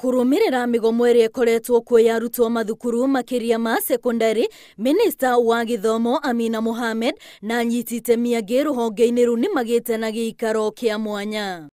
Kũrũmĩrĩra mĩgomo ĩrĩa ĩkoretwo kuo ya arutwo mathukuru makĩria ma sekondari, Minista wa gĩthomo Amina Mohamed na anyiti itemi angĩ rũhonge-inĩ rũu nĩmagĩte na gĩikaro kĩa mwanya.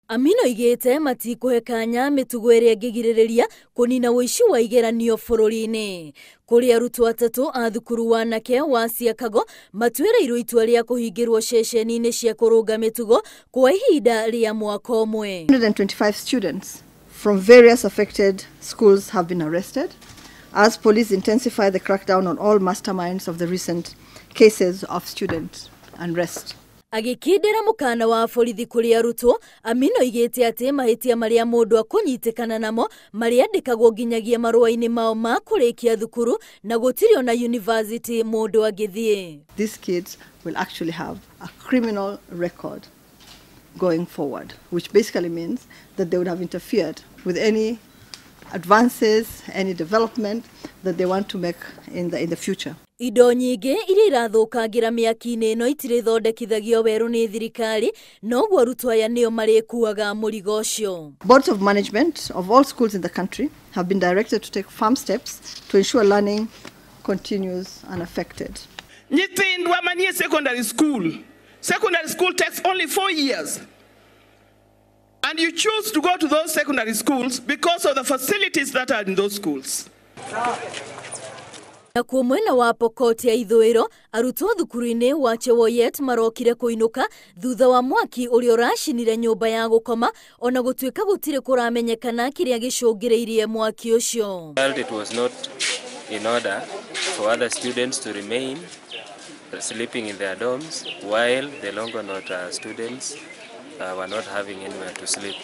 Amina oigĩte matikũhe kanya mĩtugo ĩrĩa ĩngĩgirĩrĩria kũnina ũici wa igeranio bũrũri-inĩ. Kũrĩ arutwo atatũ a thukuru wanake wa Siakago matuĩrĩirwo itua rĩa kũhingĩrwo ceceni-inĩ cia kũrũnga mĩtugo kwa ihinda rĩa mwaka ũmwe. 125 students from various affected schools have been arrested as police intensify the crackdown on all masterminds of the recent cases of student unrest. Agĩkindĩra mũkana wa borithi kũrĩ arutwo, Amina oigĩte atĩ mahĩtia marĩa mũndũ akũnyitĩkana namo marĩandĩkagwo nginyagia marũa-inĩ mao ma kũrĩkia thukuru na gũtirĩ ona university mũndũ angĩthiĩ. These kids will actually have a criminal record going forward, which basically means that they would have interfered with any advances, any development that they want to make in the future. Indo nyingĩ iria irathũkangira mĩaki-inĩ ĩno itirĩ thondekithagio werũ nĩ thirikari, noguo arutwo aya nĩo marĩkuaga mũrigo ũcio. Boards of management of all schools in the country have been directed to take firm steps to ensure learning continues unaffected. Nyithindwa manie secondary school. Secondary school takes only 4 years. And you choose to go to those secondary schools because of the facilities that are in those schools. Nakuo mwena wa Pokot ya ithũĩro, arutwo thukuru-inĩ wa Chewoyet marokire kũinũka thutha wa mwaki ũrĩa ũracinire nyũmba ya gũkoma, ona gũtuĩka gũtirĩ kũramenyekana kĩrĩa gĩcũngĩrĩirie mwaki ũcio. It was not in order for other students to remain sleeping in their dorms while the Longonot students were not having anywhere to sleep.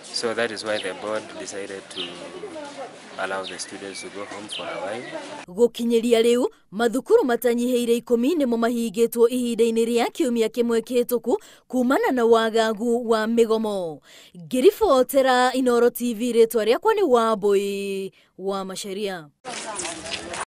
So that is why the board decided to allow the students to go home for a while. Gũkinyĩria rĩu mathukuru matanyihĩire 10 nĩmo mahingĩtwo ihinda-inĩ rĩa kiumia kĩmwe kĩhĩtũku kumana na wagagu wa mĩgomo. Ngĩribotera Inooro TV, rĩtwa rĩakwa nĩ Wambui wa Macharia.